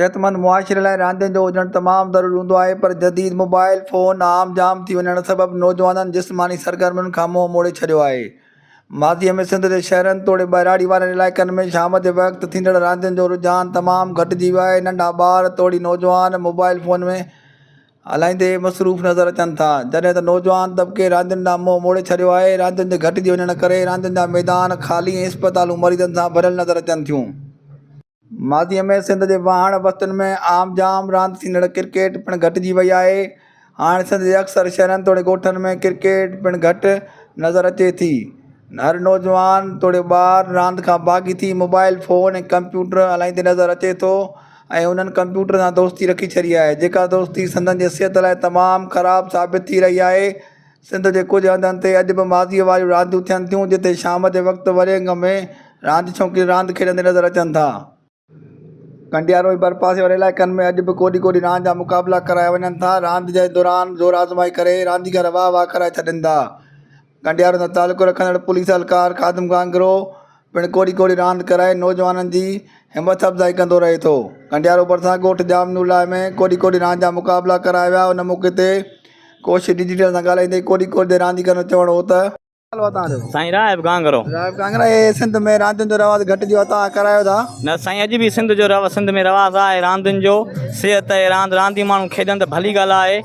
صحتمند معاشري لاء راندين جو هجڻ تمام ضروري هوندو آهي پر جديد موبائل فون عام جام ٿي وڃڻ سبب نوجوانن جسماني سرگرمين کان منهن موڙي ڇڏيو آهي. ماضي ۾ سنڌ جي شهرن توڙي ٻهراڙي وارن علائقن ۾ شام جي وقت ٿيندڙ راندين جو رجحان تمام گهٽجي ويو آهي ننڍا ٻار توڙي نوجوان موبائل فون ۾ هلائيندي مصروف نظر اچن ٿا جڏهن ته نوجوان طبقي راندين ڏانهن منهن موڙي ڇڏيو آهي راندين جي گهٽجي وڃڻ ڪري راندين جا ميدان خالي ۽ اسپتالون مريضن سان ڀريل نظر اچن ٿيون. ماضيء ۾ سنڌ جي واهڻ وستين ۾ عام جام راند ٿيندڙ ڪرڪيٽ پڻ گهٽجي وئي آهي. هاڻ سنڌ جي اڪثر شهرن توڙي ڳوٺن ۾ ڪرڪيٽ پڻ گهٽ نظر اچي ٿي. هر نوجوان توڙي ٻار راند کان باغي ٿي موبائل فون ۽ ڪمپيوٽر هلائيندي نظر اچي ٿو ۽ انهن ڪمپيوٽر سان دوستي رکي ڇڏي آهي جيڪا دوستي سندن جي صحت لاء تمام خراب ثابت ٿي رهي آهي. سنڌ جي ڪجهه هنڌن تي اڄ به ماضيء واريون رانديون ٿين ٿيون، جتي شام جي وقت وڏي انگ ۾ راند شوقين راند کيڏندي نظر اچن ٿا. ڪنڊيارو ۽ ڀرپاسي واري علائقن ۾ اڄ به ڪوڏي ڪوڏي راند جا مقابلا ڪرايا وڃن ٿا. راند جي دوران زور آزمائي ڪري رانديگر واهه واهه ڪرائي ڇڏين ٿا. ڪنڊيارو سان تعلق رکندڙ پوليس اهلڪار خادم گانگرو پڻ ڪوڙي ڪوڙي راند ڪرائي نوجوانن جي همٿ افزائي ڪندو رهي ٿو. ڪنڊيارو ڀرسان ڳوٺ ڄام نورلاء ۾ ڪوڏي ڪوڏي راند جا مقابلا ڪرايا ويا ان موقعي تي ڪوشش ڊجيٽل سان ڳالهائيندي ڪوڏي ڪوڏي جي رانديگرن جو چوڻ هو ته. سائين راهب گانگرو. راهب گانگرا هي سنڌ ۾ راندين جو رواج گهٽجي ويو آهي توهان ڪرايو ٿا. نه سائين اڄ به سنڌ جو سنڌ ۾ رواج آهي راندين جو صحت آهي راند راندي ماڻهو کيڏن ته ڀلي ڳالهه آهي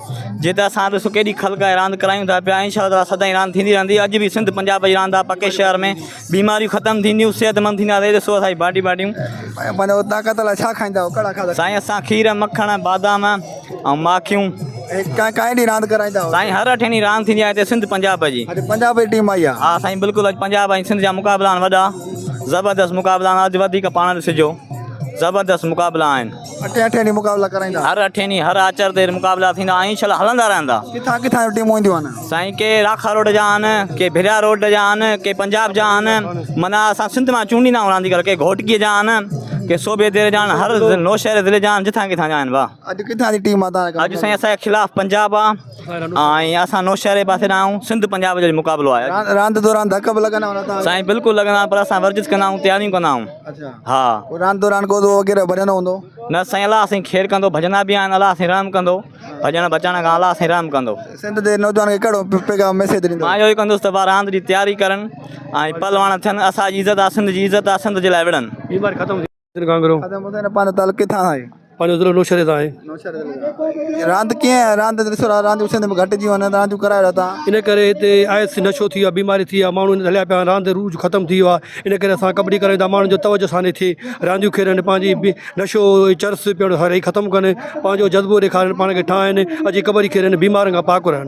جي ته اسان ڏسو ڪيڏي خلق آهي راند ڪرايون ٿا پيا انشاء الله تعالي سدائين راند ٿيندي رهندي اڄ به سنڌ پنجاب جي راند آهي پڪي شهر ۾ بيماريون ختم ٿينديون صحت مند ٿينداسين ڏسو اسان جي باڊي باڊيون. پنهنجو طاقت لاء ڇا کائيندا آهيو ڪهڙا کاڌا. سائين اسان کير مکڻ بادام ۽ ماکيون. ڪائين ڏينهن راند ڪرائيندا آهيو. سائين هر اٺين ڏينهن راند ٿيندي آهي هتي سنڌ پنجاب جي. اڄ پنجاب جي ٽيم آئي آهي. ها سائين بلڪل اڄ پنجاب ۽ سنڌ جا مقابلا آهن وڏا زبردست مقابلا آهن اڄ وڌيڪ پاڻ ڏسجو زبردست مقابلا آهن. اٺين اٺين ڏينهن مقابلا ڪرائيندا. هر اٺين ڏينهن هر آچر تي مقابلا ٿيندا ۽ انشاء الله هلندا رهندا. ڪٿان ڪٿان جون ٽيمون اينديون آهن. سائين ڪي راکا روڊ جا آهن ڪي ڀريا روڊ جا آهن ڪي پنجاب جا آهن معنيٰ اسان سنڌ مان چونڊيندا آهيون رانديگر ڪي گهوٽڪي جا آهن ڪي صوبي ديري جا آهن هر نوشهري ضلعي جا آهن جتان ڪٿان جا آهن ڀا. اڄ ڪٿان جي ٽيم آ تان اڄ سائين اسان جي خلاف پنجاب آ ۽ اسان نوشهري پاسي ڏانهن آهيون سنڌ پنجاب جو مقابلو آهي. راند دوران ڌڪ به لڳندا هوندا تان کي. سائين بلڪل لڳندا پر اسان ورزش ڪندا آهيون تياريون ڪندا آهيون. اڇا ها. پوء راند دوران ڪو وغيره ڀڄندو هوندو. نه سائين الله سائين خير ڪندو ڀڄندا به آهن الله سائين رحم ڪندو ڀڄڻ بچائڻ کان الله سائين رحم ڪندو. سنڌ جي نوجوان کي ڪهڙو پيغام ميسيج ڏيندو. مان اهو ئي ڪندس ته ڀا راند جي تياري ڪرن ۽ پهلواڻ ٿين اسان جي عزت آ سنڌ جي عزت آ سنڌ جي لاء وڙهن. بيماري ختم ٿي وڃي. گانگرو. خادم حسين پنهنجو تعلق ڪٿان آهي. پنهنجو ضلعو نوشهري سان آهي. نوشهري ضلعي سان. راند ڪيئن راند ڏسو رانديون سنڌ ۾ گهٽجي ويون آهن رانديون ڪرايو ٿا. ان ڪري هتي آئس نشو ٿي ويو آهي بيماري ٿي وئي آهي ماڻهو هليا پيا آهن راند روح ختم ٿي ويو آهي ان ڪري اسان ڪٻڊي ڪرايون ٿا ماڻهن جو توجه سان ٿئي رانديون کيڏن پنهنجي نشو چرس پيئڻ هر هي ختم ڪن پنهنجو جذبو ڏيکارن پاڻ کي ٺاهن اچي ڪٻڊي کيڏن بيمارين کان پاڪ رهن.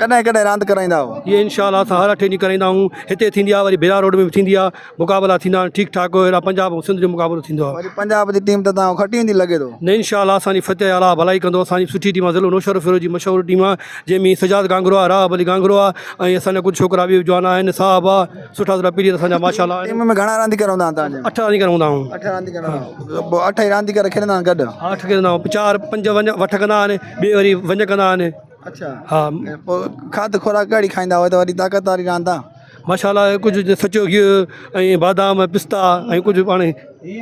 ڪڏهن ڪڏهن راند ڪرائيندا آهيو. هي انشاء الله اسان هر اٺين ڏينهن ڪرائيندا آهيون هتي ٿيندي آهي وري ڀيرا روڊ ۾ به ٿيندي آهي مقابلا ٿيندا آهن ٺيڪ ٺاڪ اهڙا پنجاب ۽ سنڌ جو مقابلو ٿيندو آهي. وري پنجاب جي ٽيم ته توهان کان کٽي ويندي لڳي ٿو. نه انشاء الله اسان جي فتح الله ڀلائي ڪندو اسان جي سٺي ٽيم آهي ضلعو نوشهروفيروز جي مشهور ٽيم آهي جنهن ۾ سجاد گانگرو آهي راهب علي گانگرو آهي ۽ اسان جا ڪجهه ڇوڪرا به جوان آهن صاحب آهي سٺا سٺا پليئر اسان جا ماشاء الله آهن. ٽيم ۾ گهڻا رانديگر هوندا آهن توهان جي؟ اٺ رانديگر هوندا آهيون. اٺ رانديگر هوندا آهن پوء اٺ ئي رانديگر کيڏندا آهن گڏ؟ ها اٺ کيڏندا آهيون چار پنج وڃ وٺ ڪندا آهن ٻئي وري وڃ ڪندا آهن. اڇا ها. پوء کاڌ خوراڪ ڪهڙي کائيندا آهيو ته وڏي طاقت واري راند آهي. ماشاء الله ڪجهه سچو گيهه ۽ بادام پستا ۽ ڪجهه پاڻ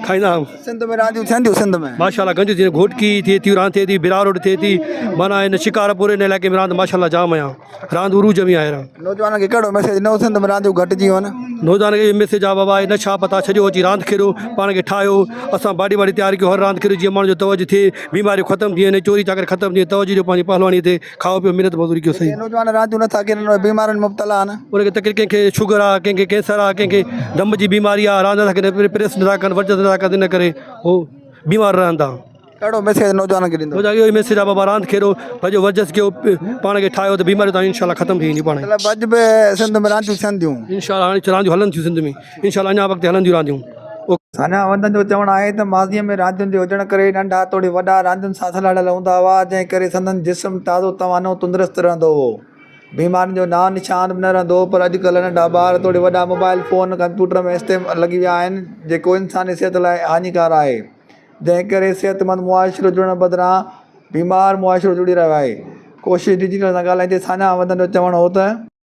کائيندا آهيون. سنڌ ۾ رانديون ٿين ٿيون سنڌ ۾. ماشاء الله گنج ٿي گهوٽڪي ٿئي ٿي راند ٿئي ٿي براء روڊ ٿئي ٿي معنيٰ هن شڪارپور هن علائقي ۾ راند ماشاء الله جام آهي راند عروج ۾ آهي راند. نوجوانن کي ڪهڙو ميسيج ڏنو سنڌ ۾ رانديون گهٽجي ويون آهن. نوجوانن کي اهو ميسيج آهي بابا هي نشا پتا ڇڏيو اچي راند کيڏو پاڻ کي ٺاهيو اسان باڊي واڊي تيار ڪيو هر راند کيڏو جيئن ماڻهن جو توجه ٿئي بيماريون ختم ٿي وڃن چوري چاڪري ختم ٿي وڃي توجه ڏيو پنهنجي پهلواني تي کائو پيو محنت مزدوري ڪيو صحيح. جيڪي نوجوان رانديون نٿا کيڏن اهي بيمارين ۾ مبتلا آهن. ان کي تڪليف ڪنهن کي شگر آ ڪنهن کي ڪينسر آ ڪنهن کي دم جي بيماري آ راند نٿا کيڏن پريس نٿا ڪن ورزش نٿا ڪن ان ڪري هو بيمار رهن ٿا. ڪهڙو ميسيج نوجوانن کي ڏيندو. منهنجو اهو ئي ميسيج آ بابا راند کيڏو پنهنجو ورزش ڪيو پاڻ کي ٺاهيو ته بيماريون تان انشاء الله ختم ٿي وينديون پاڻ ئي. مطلب اڄ به سنڌ ۾ رانديون ٿين ٿيون. انشاء الله هاڻي رانديون هلن ٿيون سنڌ ۾ انشاء الله اڃا به اڳتي هلنديون رانديون. ساڃاهه وندن جو چوڻ آهي ته ماضيء ۾ راندين جي هجڻ ڪري ننڍا توڙي وڏا راندين سان سلهاڙيل هوندا هئا، جنهن ڪري سندن جسم تازو توانو تندرست رهندو هو. بيمارين جو نانء نشان به نه رهندو هو پر اڄڪلهه ننڍا ٻار توڙي وڏا موبائل فون، ڪمپيوٽر ۾ استعمال لڳي ويا آهن، جيڪو انساني صحت لاء هاڃيڪار آهي، جنهن ڪري صحتمند معاشرو جڙڻ بدران بيمار معاشرو جڙي رهيو آهي. ڪوشش ڊجيٽل سان ڳالهائيندي ساڃاهه وندن جو چوڻ هو ته.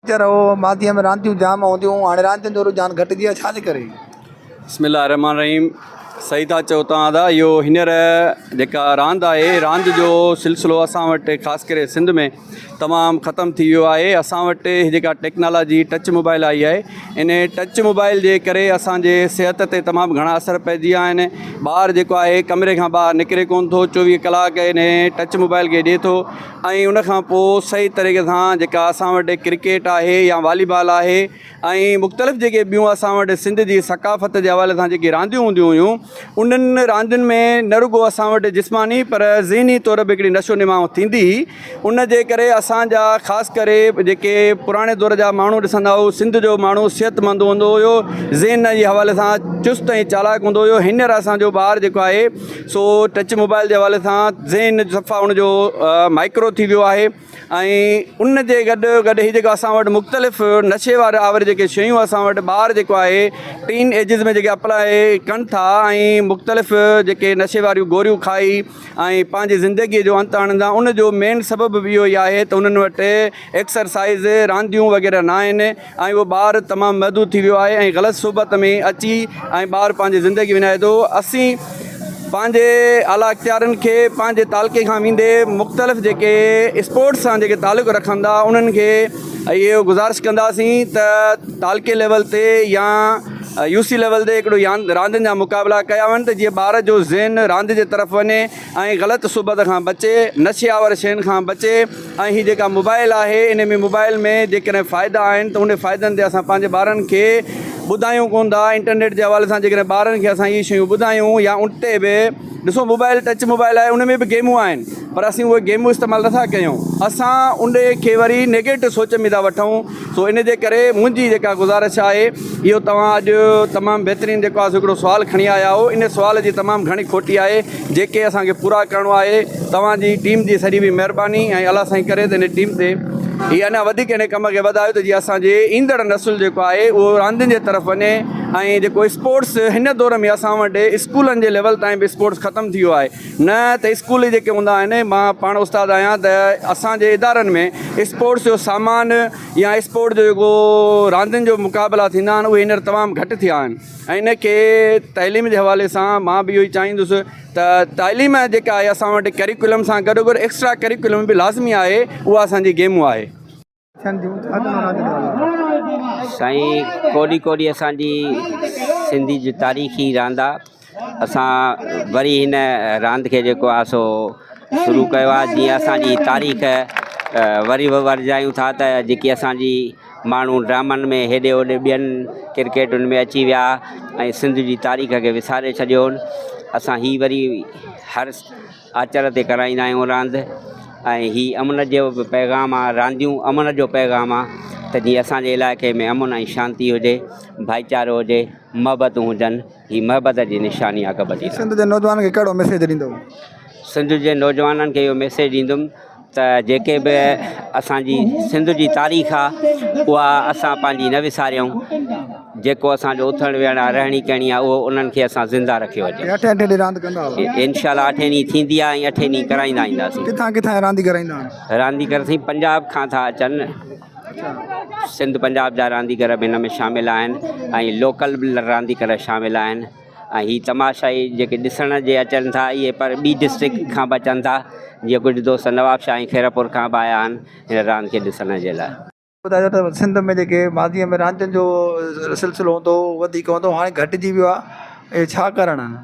چر هو، ماضيء ۾ رانديون جام هونديون هيون، هاڻي راندين جو رجحان گهٽجي ويو آهي، ڇا جي ڪري؟ بسم الله الرحمٰن الرحيم صحيح ٿا چئو توهان ادا اهو هينئر جيڪا راند آهي راند جو سلسلو اسان وٽ خاص ڪري سنڌ ۾ تمام ختم ٿي ويو آهي اسان وٽ هي جيڪا ٽيڪنالاجي ٽچ موبائل آئي آهي ان ٽچ موبائل جي ڪري اسانجي صحت تي تمام گهڻا اثر پئجي ويا آهن ٻار جيڪو آهي ڪمري کان ٻاهر نڪري ڪونه ٿو چوويهه ڪلاڪ ان ٽچ موبائل کي ڏي ٿو ۽ ان کان پوء صحيح طريقي سان جيڪا اسان وٽ ڪرڪيٽ آهي يا والي بال آهي ۽ مختلف جيڪي ٻيون اسان وٽ سنڌ جي ثقافت جي حوالي سان جيڪي رانديون هونديون هيون انهن راندين ۾ نه رڳو اسان وٽ جسماني پر ذهني طور به هڪڙي نشو نما ٿيندي هئي ان جي ڪري اسان جا خاص ڪري جيڪي پراڻي دور جا ماڻهو ڏسندا هو سنڌ جو ماڻهو صحت مند هوندو هيو ذهن جي حوالي سان چست ۽ چالاڪ هوندو هيو هينئر اسان جو ٻار جيڪو آهي سو ٽچ موبائل جي حوالي سان ذهن صفا ان جو مائڪرو ٿي ويو آهي ۽ ان جي گڏ گڏ هي جيڪو اسان وٽ مختلف نشي وارا آور جيڪي شيون اسان وٽ ٻار جيڪو آهي ٽين ايجز ۾ جيڪي اپلائي ڪن ٿا ۽ مختلف جيڪي نشي واريون گوريون کائي ۽ پنهنجي زندگي جو انت آڻن ٿا ان جو مين سبب به اهو ئي آهي ته انهن وٽ ايڪسرسائز رانديون وغيره نه آهن ۽ اهو ٻار تمام محدود ٿي ويو آهي ۽ غلط صحبت ۾ اچي ۽ ٻار پنهنجي زندگي وڃائي ٿو اسين پنهنجي اعليٰ اختيارين کي پنهنجي تعلقي کان ويندي مختلف جيڪي اسپورٽس سان جيڪي تعلق رکن ٿا انهن کي اهو گذارش ڪنداسين ته تعلقي ليول تي يا يو سي ليول تي هڪڙو راندين جا مقابلا ڪيا وڃن ته جيئن ٻار جو ذهن راند جي طرف وڃي ۽ غلط صحبت کان بچي نشي آور شين کان بچي ۽ هي جيڪا موبائل آهي ان ۾ موبائل ۾ جيڪڏهن فائدا آهن ته ان فائدن تي اسان پنهنجي ٻارن کي ٻڌايون ڪون ٿا انٽرنيٽ جي حوالي سان جيڪڏهن ٻارن کي اسان اهي شيون ٻڌايون يا ان تي به ڏسو موبائل ٽچ موبائل آهي ان ۾ به گيمون آهن پر اسين اهي گيمون استعمال نٿا ڪيون اسان ان کي وري نيگيٽو سوچ ۾ ٿا وٺون سو ان جي ڪري منهنجي جيڪا گذارش آهي اهو توهان اڄ تمام بهترين جيڪو آهي سو هڪڙو سوال کڻي آيا آهيو ان سوال جي تمام گهڻي کوٽي آهي جيڪي اسان کي پورا ڪرڻو آهي توهان جي ٽيم جي سڄي به مهرباني ۽ الله سائين ڪري ته ان ٽيم تي هي اڃا وڌيڪ ان ڪم کي وڌايو ته جيئن اسان جي ايندڙ نسل جيڪو آهي اهو راندين جي طرف وڃي ۽ جيڪو اسپورٽس هن دور ۾ اسان وٽ اسڪولن جي ليول تائين به اسپورٽس ختم ٿي ويو آهي نه ته اسڪول جيڪي هوندا آهن مان پاڻ استاد آهيان ته اسان جي ادارن ۾ اسپورٽس جو سامان يا اسپورٽ جو جيڪو راندين جو مقابلا ٿيندا آهن اهي هينئر تمام گهٽ ٿيا آهن ۽ ان کي تعليم جي حوالي سان مان به اهو ئي چاهيندس ته تعليم جيڪا آهي اسان وٽ ڪريڪولم سان گڏو گڏ ايڪسٽرا ڪريڪولم به لازمي آهي اها اسان جي گيمون آهي. ٿين ٿيون ڇا چوندو راند جي حوالي سان. سائين ڪوڏي ڪوڏي اسان جي سنڌي جي تاريخي راند آ اسان وري هن راند کي جيڪو آ سو شروع ڪيو آ جيئن اسان جي تاريخ وري به ورجايون ٿا ته جيڪي اسان جي ماڻهو ڊرامن ۾ هيڏي هوڏي ٻين ڪرڪيٽن ۾ اچي ويا ۽ سنڌ جي تاريخ کي وساري ڇڏيو اسان هي وري هر آچر تي ڪرائيندا آهيون راند ۽ هي امن جو به پيغام آ رانديون امن جو پيغام آ ته جيئن اسان جي علائقي ۾ امن ۽ شانتي هجي ڀائيچارو هجي محبتون هجن هي محبت جي نشاني آ ڪبڊي راند. سنڌ جي نوجوانن کي ڪهڙو ميسيج ڏيندو؟ سنڌ جي نوجوانن کي اهو ميسيج ڏيندم ته جيڪي به اسان جي سنڌ جي تاريخ آ اها اسان پنهنجي نه وساريون جيڪو اسان جو اٿڻ ويهڻ آ رهڻي ڪهڻي آ اهو انهن کي اسان زنده رکيو اچون. اٺين اٺين ڏينهن راند ڪندا هئا. انشاء الله اٺين ڏينهن ٿيندي آ ۽ اٺين ڏينهن ڪرائيندا اينداسين. ڪٿان ڪٿان جا رانديگر ايندا آهن؟ رانديگر سائين پنجاب کان ٿا اچن سنڌ پنجاب جا رانديگر به هن ۾ شامل آهن ۽ لوڪل به رانديگر شامل آهن. ۽ هي تماشائي جيڪي ڏسڻ جي اچن ٿا اهي پر ٻي ڊسٽرڪٽ کان به اچن ٿا جيئن ڪجهه دوست نوابشاهه ۽ خيرپور کان به آيا آهن هن راند کي ڏسڻ جي لاء. ٻڌايو ته سنڌ ۾ جيڪي ماضي ۾ راندين جو سلسلو هوندو هو وڌيڪ هوندو هو هاڻي گهٽجي ويو آهي اهو ڇا ڪارڻ آهي؟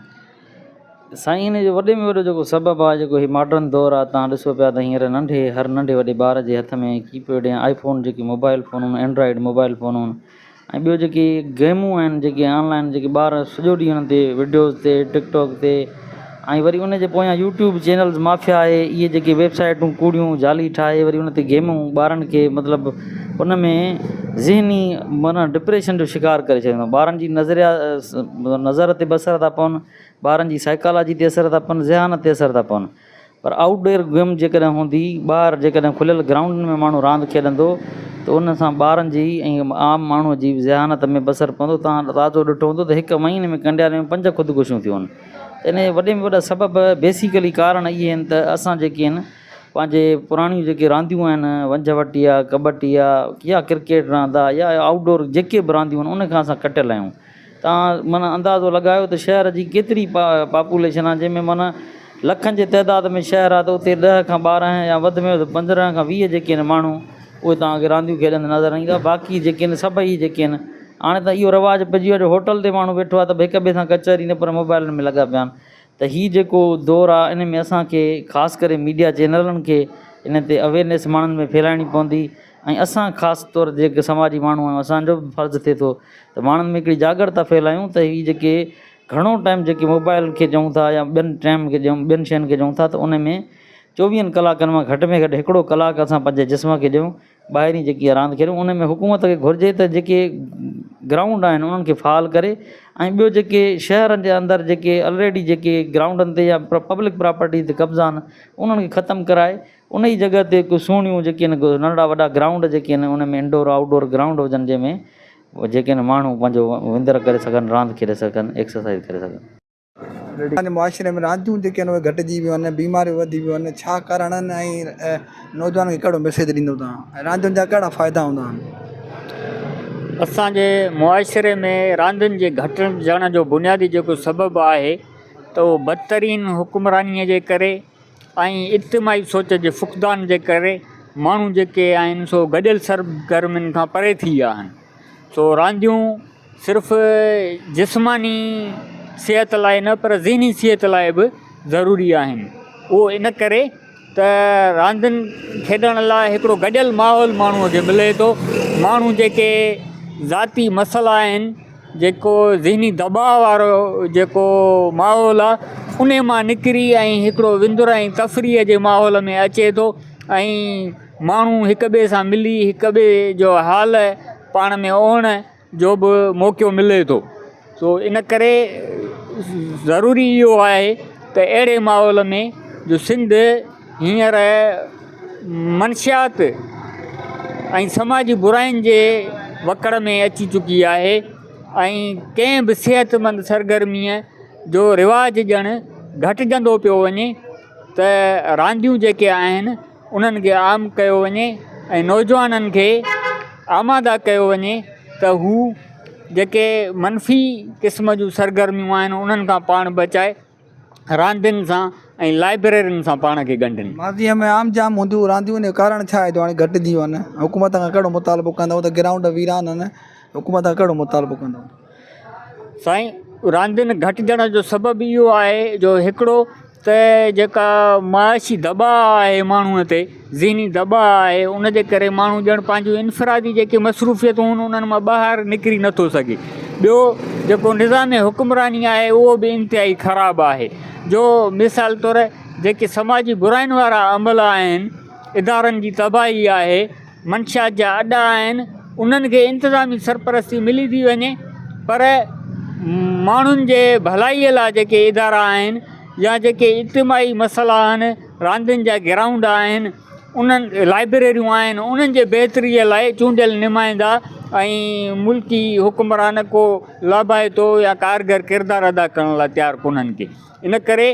سائين ان جو وڏي ۾ وڏو جيڪو سبب آهي جيڪو هي ماڊرن دور آهي تان ڏسو پيا ته هينئر ننڍي هر ننڍي وڏي ٻار جي هٿ ۾ ڪي پيڊ يا آئي فون جيڪي موبائل فون آهن اينڊرائيڊ موبائل فون آهن ۽ ٻيو جيڪي گيمون آهن جيڪي آن لائن جيڪي ٻار سڄو ڏينهن انهن تي وڊيوز تي ٽڪ ٽاڪ تي ۽ وري ان جي پويان يوٽيوب چينلز مافيا آهي اهي جيڪي ويب سائيٽون ڪوڙيون جعلي ٺاهي وري ان تي گيمون ٻارن کي مطلب ان ۾ ذهني معنيٰ ڊپريشن جو شڪار ڪري ڇڏيندو ٻارن جي نظريا نظر تي به اثر ٿا پون ٻارن جي سائيڪالاجي تي اثر ٿا پون ذهانت تي اثر ٿا پون پر آئوٽ ڊور گيم جيڪڏهن هوندي ٻاهر جيڪڏهن کليل گرائونڊن ۾ ماڻهو راند کيڏندو ته ان سان ٻارن جي ۽ عام ماڻهو جي ذهانت ۾ به اثر پوندو توهان تازو ڏٺو هوندو ته هڪ مهيني ۾ ڪنڊياري ۾ پنج خودڪشيون ٿيون آهن ته ان جا وڏي ۾ وڏا سبب بيسيڪلي ڪارڻ اهي آهن ته اسان جيڪي آهن پنهنجي پراڻيون جيڪي رانديون آهن ونجهه وٽي آهي ڪٻٽي آهي يا ڪرڪيٽ راند آهي يا آئوٽ ڊور جيڪي به رانديون آهن ان کان اسان ڪٽيل آهيون. توهان معنيٰ اندازو لڳايو ته شهر جي ڪيتري پاپوليشن آهي جنهن ۾ معنيٰ لکن جي تعداد ۾ شهر آهي ته اتي ڏهه کان 12 يا وڌ ۾ وڌ 15 کان 20 جيڪي آهن ماڻهو اهي توهان کي رانديون کيڏندي نظر ايندا باقي جيڪي آهن سڀئي جيڪي آهن هاڻي ته اهو رواج پئجي ويو آهي جو هوٽل تي ماڻهو ويٺو آهي ته به هڪ ٻئي سان ڪچهري نه پر موبائلن ۾ لڳا پيا آهن ته هي جيڪو دور آهي ان ۾ اسان کي خاص ڪري ميڊيا چينلن کي ان تي اويئرنيس ماڻهن ۾ ڦهلائڻي پوندي ۽ اسان خاص طور جيڪي سماجي ماڻهو آهيون اسان جو به فرض ٿئي ٿو ته ماڻهن ۾ هڪڙي جاڳرتا ڦهلايون ته هي جيڪي گهڻو ٽائيم جيڪي موبائل کي چئون ٿا يا ٻين ٽائيم کي چئون ٻين شين کي چئون ٿا ته ان ۾ چوويهن ڪلاڪن مان گهٽ ۾ گهٽ هڪڙو ڪلاڪ اسان پنهنجي جسم کي ڏيون ٻاهرين جيڪي راند کيڏون ان ۾ حڪومت کي گهرجي ته جيڪي گرائونڊ آهن انهن کي فعال ڪري ۽ ٻيو جيڪي شهرن جي اندر جيڪي الريڊي جيڪي گرائونڊن تي يا پبلڪ پراپرٽي تي قبضا آهن انهن کي ختم ڪرائي ان ئي جڳهه تي ڪو سهڻيون جيڪي آهن ننڍڙا وڏا گرائونڊ جيڪي آهن ان ۾ انڊور آئوٽ ڊور گرائونڊ هجن جنهن ۾ جيڪي آهن ماڻهو پنهنجو وندر ڪري سگهن راند کيڏي سگهن ايڪسرسائز ڪري سگهن. اسان جي معاشري ۾ رانديون جيڪي آهن اهي گهٽجي ويون آهن بيماريون وڌي ويون آهن ڇا ڪارڻ آهن ۽ نوجوانن کي ڪهڙو ميسيج ڏيندو توهان ۽ راندين جا ڪهڙا فائدا هوندا آهن. اسان جي معاشري ۾ راندين جي گهٽجڻ جو بنيادي جيڪو سبب آهي ته اهو بدترين حڪمرانيء جي ڪري ۽ اجتماعي سوچ جي فقدان جي ڪري ماڻهو جيڪي آهن سو گڏيل سرگرمين کان پري ٿي ويا آهن سو رانديون صرف جسماني صحت لاء نه پر ذهني صحت لاء به ضروري آهن اهو ان ڪري ته راندين کيڏڻ لاء هڪڙو گڏيل ماحول ماڻهوء کي ملي ٿو ماڻهو جيڪي ذاتي مسئلا آهن جيڪو ذهني دٻاء وارو جيڪو ماحول آهي ان مان نڪري ۽ هڪڙو وندر ۽ تفريح جي ماحول ۾ اچي ٿو ۽ ماڻهو هڪ ٻئي سان ملي هڪ ٻئي جو حال پاڻ ۾ اوڙڻ جو به موقعو ملي ٿو سو ان ڪري ضروري اهو آهي ته اهڙي ماحول ۾ جو سنڌ هينئر منشيات ۽ سماجي براين جي وڪڙ ۾ اچي چڪي آهي ۽ ڪنهن به صحتمند سرگرميء جو رواج ڄڻ گهٽجندو پيو وڃي ته رانديون جيڪي آهن انهن کي عام ڪيو وڃي ۽ نوجوانن کي آماده ڪيو وڃي ته هو جيڪي منفي قسم جون سرگرميون آهن انهن کان پاڻ بچائي راندين سان ۽ لائبريرين سان پاڻ کي ڳنڍين. ماضيء ۾ عام جام هونديون هيون رانديون ان جو ڪارڻ ڇا آهي جو هاڻي گهٽجي ويون آهن حڪومت کان ڪهڙو مطالبو ڪندؤ ته گرائونڊ ويران آهن حڪومت کان ڪهڙو مطالبو ڪندؤ. سائين راندين گهٽجڻ جو سبب اهو آهي جو هڪڙو ته جيڪا معاشي دٻاء آهي ماڻهوء تي ذهني دٻاء آهي ان جي ڪري ماڻهو ڄڻ پنهنجون انفرادي جيڪي مصروفيتون آهن انهن مان ٻاهر نڪري نٿو سگهي ٻيو جيڪو نظام حڪمراني آهي اهو به انتهائي خراب آهي جو مثال طور جيڪي سماجي براين وارا عمل آهن ادارن جي تباهي آهي منشيات جا اڏا آهن انهن کي انتظامي سرپرستي ملي ٿي وڃي پر ماڻهن جي ڀلائي لاء جيڪي ادارا آهن يا جيڪي اجتماعي مسئلا آهن راندين جا گرائونڊ آهن انهن لائبريريون آهن انهن جي بهتري لاء چونڊيل نمائندا ۽ ملڪي حڪمران ڪو لاڀائتو يا ڪارگر ڪردار ادا ڪرڻ لاء تيار ڪونهن ڪي ان ڪري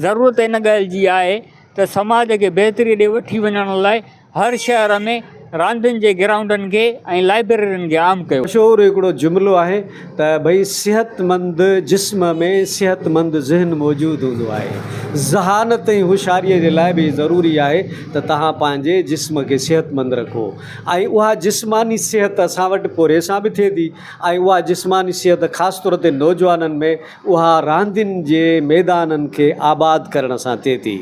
ضرورت ان ڳالهه جي آهي ته سماج کي بهتري ڏي وٺي وڃڻ لاء هر شهر ۾ راندين جي گرائونڊن کي ۽ لائبريرين کي عام ڪيو. مشهور هڪڙو جملو آهي ته ڀئي صحتمند جسم ۾ صحتمند ذهن موجود هوندو آهي. ذهانت ۽ هوشياريء جي لاء به ضروري آهي ته توهان پنهنجي جسم کي صحتمند رکو ۽ اها جسماني صحت اسان وٽ پورهيي سان به ٿئي ٿي ۽ اها جسماني صحت خاص طور تي نوجوانن ۾ اها راندين جي ميدانن کي آباد ڪرڻ سان ٿئي ٿي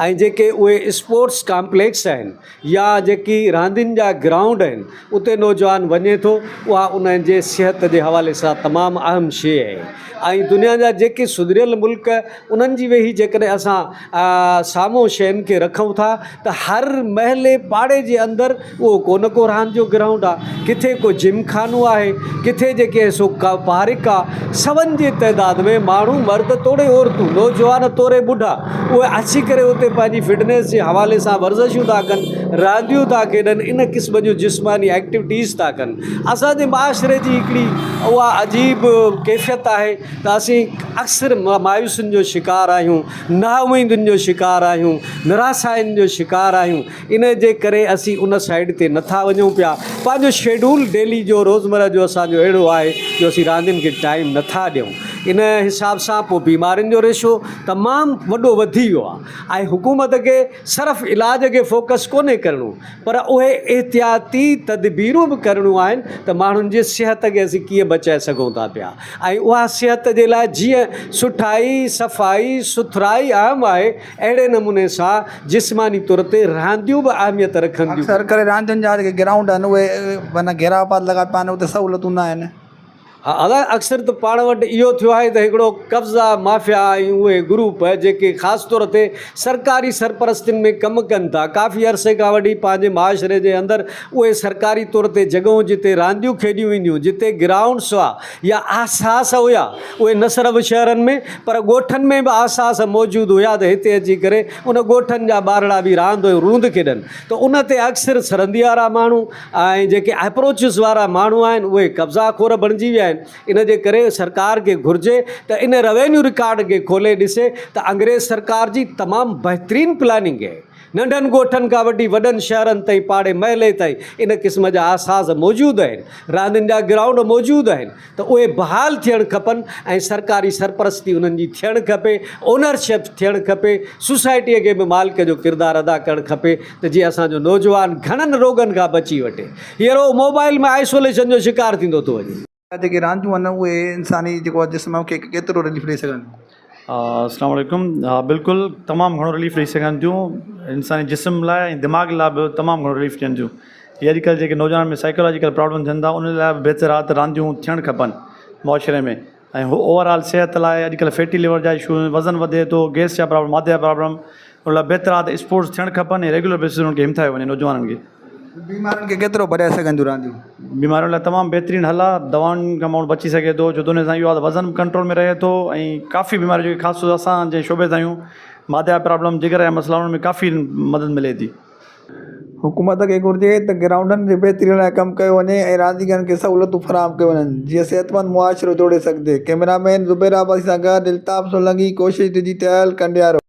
۽ جيڪي اهي اسپورٽس ڪامپليڪس آهن يا جيڪي راندين جا گرائونڊ آهن اتي نوجوان وڃي ٿو اها انهن جي صحت جي حوالي سان تمام اهم شيء آهي ۽ دنيا جا جيڪي سڌريل ملڪ انهن جي ويهي جيڪڏهن اسان سامهون شين کي رکون ٿا ته هر محلي پاڙي جي اندر اهو ڪو نه ڪو راند جو گرائونڊ آ، ڪٿي ڪو جم خانو آهي، ڪٿي جيڪي آهي سو ڪا پارڪ آ، سون جي تعداد ۾ ماڻهو مرد توڙي عورتون، نوجوان توڙي ٻڍا اهي اچي ڪري اتي پنهنجي فٽنيس جي حوالي سان ورزشون ٿا ڪن، رانديون ٿا کيڏن ان قسم جون جسماني ايڪٽيوٽيز ٿا ڪن اسان جي معاشري جي هڪڙي اها عجيب ڪيفيت آهي ته اسين اڪثر مايوسين جو شڪار آهيون نااميدين جو شڪار آهيون نراسائين جو شڪار آهيون ان جي ڪري اسين ان سائيڊ تي نٿا وڃون پيا پنهنجو شيڊول ڊيلي جو روزمره جو اسان جو اهڙو آهي جو اسين راندين کي ٽائيم نٿا ڏيون ان حساب سان پوء بيمارين جو ريشو تمام وڏو وڌي ويو آهي ۽ حڪومت کي صرف علاج کي فوڪس ڪونهي ڪرڻو پر اهي احتياطي تدبيرون به ڪرڻيون آهن ته ماڻهن جي صحت کي اسين ڪيئن بچائي سگهون ٿا پيا ۽ اها صحت جي لاء جيئن سٺائي صفائي سٿرائي اهم آهي اهڙي نموني سان جسماني طور تي رانديون به اهميت رکن ٿيون. اڪثر ڪري راندين جا جيڪي گرائونڊ آهن اهي معنيٰ گهيراء پات لڳا پيا آهن اتي سهولتون نه آهن. ها ادا اڪثر ته پاڻ وٽ اهو ٿيو آهي ته هڪڙو قبضا مافيا ۽ اهي گروپ جيڪي خاص طور تي سرڪاري سرپرستين ۾ ڪم ڪن ٿا ڪافي عرصي کان وٺي پنهنجي معاشري جي اندر اهي سرڪاري طور تي جڳهون جتي رانديون کيڏيون وينديون جتي گرائونڊس هئا يا آساس هيا اهي نه صرف شهرن ۾ پر ڳوٺن ۾ به آساس موجود هيا ته هتي اچي ڪري ان ڳوٺن جا ٻارڙا به راند ۽ روند کيڏن ته ان تي اڪثر سرندي وارا ماڻهو ۽ جيڪي ايپروچز وارا ماڻهو آهن اهي قبضا خور بڻجي ويا آهن ان جي ڪري سرڪار کي گهرجي ته ان روينيو رڪارڊ کي کولي ڏسي ته انگريز سرڪار جي تمام بهترين پلاننگ آهي ننڍن ڳوٺن کان وٺي وڏن شهرن تائين پاڙي محلي تائين ان قسم جا آساس موجود آهن، راندين جا گرائونڊ موجود آهن ته اهي بحال ٿيڻ کپن ۽ سرڪاري سرپرستي انهن جي ٿيڻ کپي، اونرشپ ٿيڻ کپي، سوسائٽيء کي به مالڪ جو ڪردار ادا ڪرڻ کپي ته جيئن اسان جو نوجوان گهڻن روڳن کان بچي وٺي. هينئر اهو موبائل ۾ آئسوليشن جو شڪار ٿيندو ٿو وڃي. جيڪي رانديون آهن اهي انساني جيڪو آهي جسم کي ڪيترو رليف ڏئي سگهن ٿيون؟ اسلام عليڪم ها بلڪل تمام گهڻو رليف ڏئي سگهن ٿيون انساني جسم لاء ۽ دماغ لاء به تمام گهڻو رليف ڏين ٿيون هي اڄڪلهه جيڪي نوجوانن ۾ سائيڪالاجيڪل پرابلم ٿين ٿا ان لاء به بهتر آهي ته رانديون ٿيڻ کپن معاشري ۾ ۽ اوور آل صحت لاء اڄڪلهه فيٽي ليور جا اشو وزن وڌي ٿو گيس جا پرابلم معدي جا پرابلم ان لاء بهتر آهي ته اسپورٽس ٿيڻ کپن ۽ ريگيولر بيسز تي انهن کي همٿايو وڃي نوجوانن کي. بيمارين کي ڪيترو ڀڄائي سگهن ٿيون رانديون؟ بيمارين لاء تمام بهترين حل آهي دوائن کان ماڻهو بچي سگهي ٿو ڇو ته ان سان اهو آهي ته وزن به ڪنٽرول ۾ رهي ٿو ۽ ڪافي بيماريون جيڪي خاص طور اسان جنهن شعبي سان آهيون معدي جا پرابلم جگر جا مسئلا انهن ۾ ڪافي مدد ملي ٿي. حڪومت کي گهرجي ته گرائونڊن جي بهتري لاء ڪم ڪيو وڃي ۽ رانديگرن کي سهولتون فراهم ڪيون وڃن جيئن صحتمند معاشرو جوڙي سگهجي. ڪئميرا مين زبير عباسي سان گڏ الطاف سولنگي، ڪوشش ڊجيٽل، ڪنڊيارو.